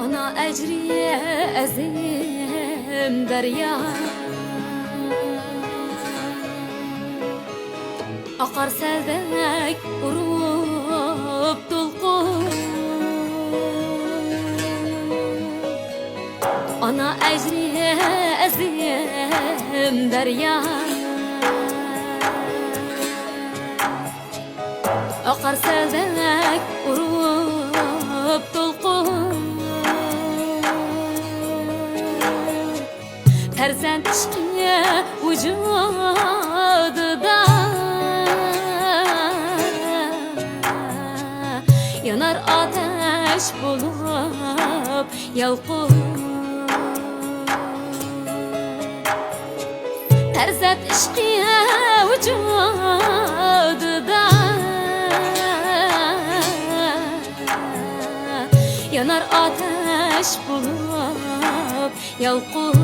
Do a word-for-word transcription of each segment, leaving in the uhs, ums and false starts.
ئانا ئەجرى ئەزىم دەريا، ئاقار سەلدەك ئۇرۇپ دولقۇن. ئانا ئەجرى ئەزىم دەريا، ئاقار سەلدەك ئۇرۇپ دولقۇن. پەرزەنت ئىشقى ۋۇجۇدىدا يانار ئاتەش بولۇپ يالقۇن. پەرزەنت ئىشقى ۋۇجۇدىدا يانار ئاتەش بولۇپ يالقۇن.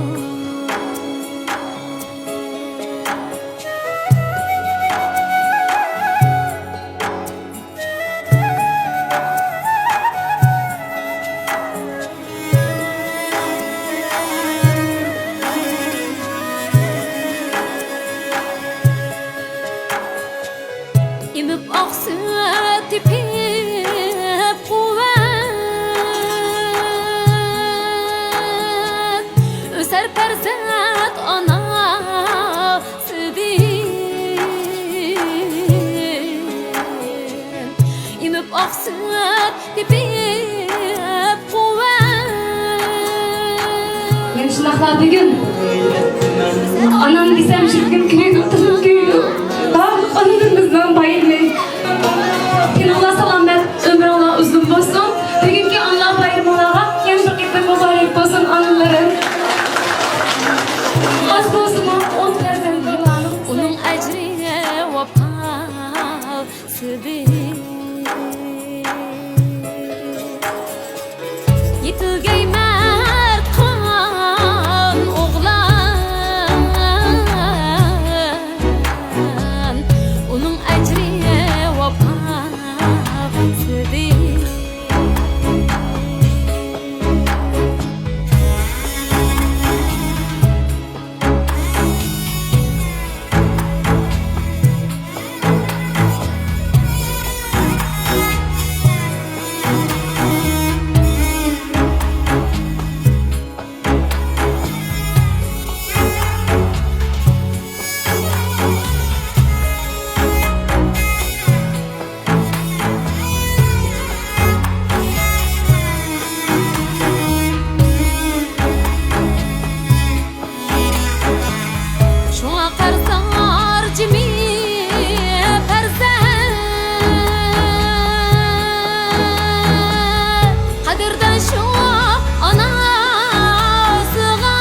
ئېمىپ ئاقسۇ تېپىپ قۇۋۋەت، ئۆسەر پەرزەنت ئانا سۈتىدىن. ئېمىپ ئاقسۇ تېپىپ قۇۋۋەت. مەن شۇنداقلا بۈگۈن ئانام دېسەم، شۇ كۈن كۆيدۈم، تىلىم كۆيىدۇ. بارلىق ئانىلىرىمىزنىڭ بايرىمى. تېنىڭلار سالامەت، ئۆمرۈڭلار ئۇزۇن بولسۇن. بۈگۈنكى ئانىلار بايرىمىڭلارغا يەنە بىر قېتىم مۇبارەك بولسۇن، ئانىلىرىم. ئاز بولسىمۇ ئون پەرزەنت ئۇنىڭ ئەجرى ۋاپا سىدىق. يېتىلگەي مەرد قان ئوغلان، ئۇنىڭ ئەجرى ۋاپا سىدىق. شۇڭا قەرزدار جىمى پەرزەنت، قەدىردان شۇ ئاناسىغا.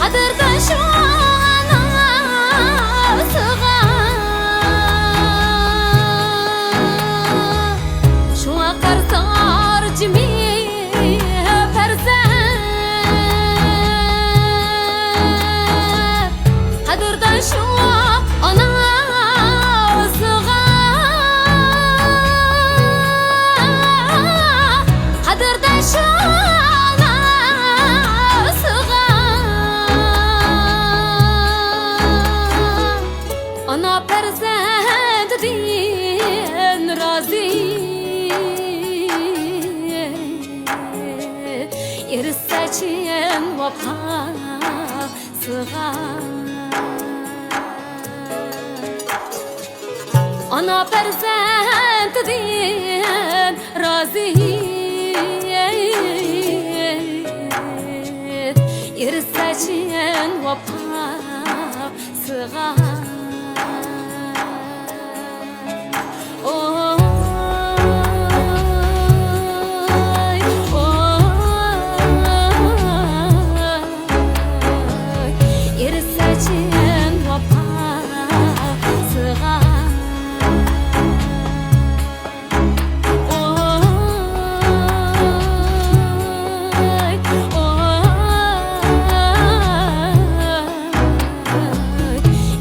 قەدىردان شۇ ئاناسىغا. شۇڭا قەرزدار جىمى پەرزەنت، قەدىردان شۇ ئاناسىغا. قەدىردان شۇ ئاناسىغا. ئانا پەرزەنتىدىن رازى، ئېرىشسە چىن ۋاپاسىغا. ئانا پەرزەنتىدىن رازى، ئېرىشسە چىن ۋاپاسىغا. ئوي، ئوي، ئېرىشسە چىن ۋاپاسىغا. ئوي، ئوي،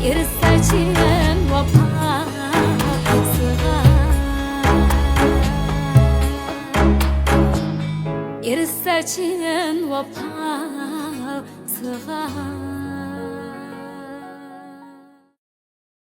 ئېرىشسە چىن ۋاپاسىغا.